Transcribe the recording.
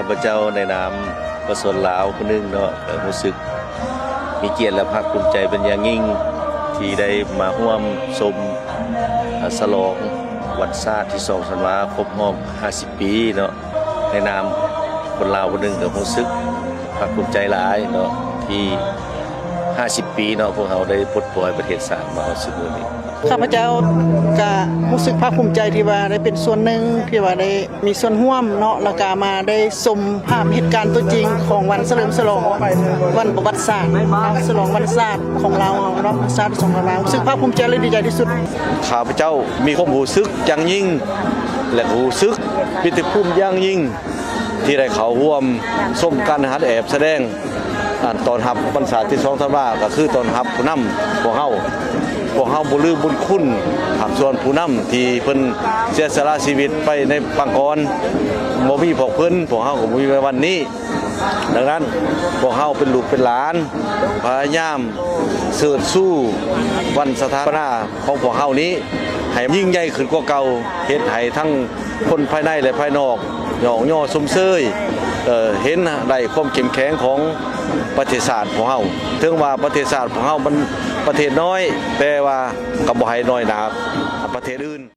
ຂ້າພະເຈົ້າໃນນາມປະຊາຊົນລາວຜູ້ໜຶ່ງເນາະ ກໍຮູ້ສຶກມີກຽດ ແລະ ພາກພູມໃຈເປັນຢ່າງຍິ່ງ ທີ່ໄດ້ມາຮ່ວມຊົມ ອາ ສະຫຼອງວັນຊາດທີສອງທັນວາ ຄົບຮອບຫ້າສິບປີເນາະ. ໃນນາມຄົນລາວຜູ້ໜຶ່ງ ກໍຮູ້ສຶກພາກພູມໃຈຫຼາຍເນາະ ທີ່ຫ້າສິບປີເນາະ ພວກເຮົາໄດ້ປົດປ່ອຍປະເທດຊາດມາຮອດຊຸມື້ນີ້. ຂ້າພະເຈົ້າກະຮູ້ສຶກພາກພູມໃຈທີ່ວ່າໄດ້ເປັນສ່ວນໜຶ່ງ ທີ່ວ່າໄດ້ມີສ່ວນຮ່ວມເນາະ ແລ້ວກະມາໄດ້ຊົມພາບເຫດການຕົວຈິງຂອງວັນສະເຫຼີມສະຫຼອງວັນປະຫວັດສາດເນາະ ສະຫຼອງວັນຊາດຂອງລາວເຮົາເນາະ ວັນຊາດສອງລາວ ຮູ້ສຶກພາກພູມໃຈ ແລະ ດີໃຈທີ່ສຸດ. ຂ້າພະເຈົ້າມີຄວາມຮູ້ສຶກຢ່າງຍິ່ງ ແລະ ຮູ້ສຶກປິຕິພູມຢ່າງຍິ່ງ ທີ່ໄດ້ເຂົ້າຮ່ວມຊົມການຫັດແອບສະແດງ ອັນຕ້ອນຮັບວັນຊາດທີສອງທັນວາ ກໍຄືຕ້ອນຮັບຜູ້ນຳພວກເຮົາ. ພວກເຮົາບໍ່ລືມບຸນຄຸນພາກສ່ວນຜູ້ນຳທີ່ເພິ່ນເສຍສະຫຼະຊີວິດໄປໃນປາງກ່ອນ. ບໍ່ມີພວກເພິ່ນ ພວກເຮົາກໍບໍ່ມີໃນວັນນີ້. ດັ່ງນັ້ນ ພວກເຮົາເປັນລູກເປັນຫຼານ ພະຍາຍາມເຊີດຊູວັນສະຖາປະນາຂອງພວກເຮົານີ້ ໃຫ້ຍິ່ງໃຫຍ່ຂຶ້ນກວ່າເກົ່າ, ເຮັດໃຫ້ທັງຄົນພາຍໃນ ແລະ ພາຍນອກ ຍ້ອງຍໍຊົມເຊີຍ ເອີ ເຫັນໄດ້ຄວາມເຂັ້ມແຂງຂອງປະເທດຊາດພວກເຮົາ. ເຖິງວ່າປະເທດຊາດພວກເຮົາມັນປະເທດນ້ອຍ, ແຕ່ວ່າກໍບໍ່ໃຫ້ນ້ອຍໜ້າປະເທດອື່ນ.